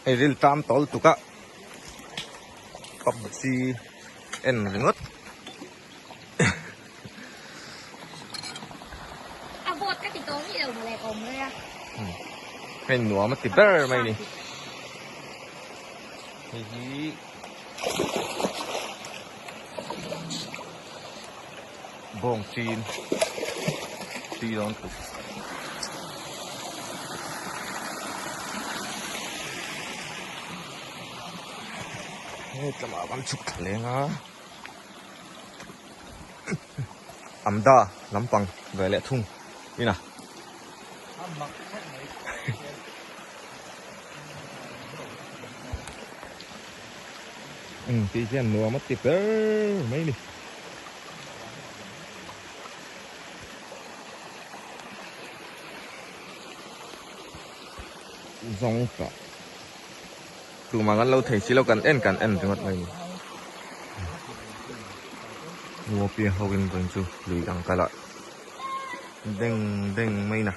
Hei ril tam tawl tuk a PUBG en ringawt. A vawt ka ti tawh mi lo mawle ka awm rei a. Hei nuam a ti ber mai ni. Hei hi bawng chin tui dawn tuk. Hei tlama kan chhuk thla leng a. Amda lampang ve leh thung ina. Umm tih hian nuam a ti ber mai ni. Zawng tah tumah kan lo thei si lo kan en kan en ringawt mai ni. Muapi ho in vawiin chu lui ang kal ah deng deng mai na.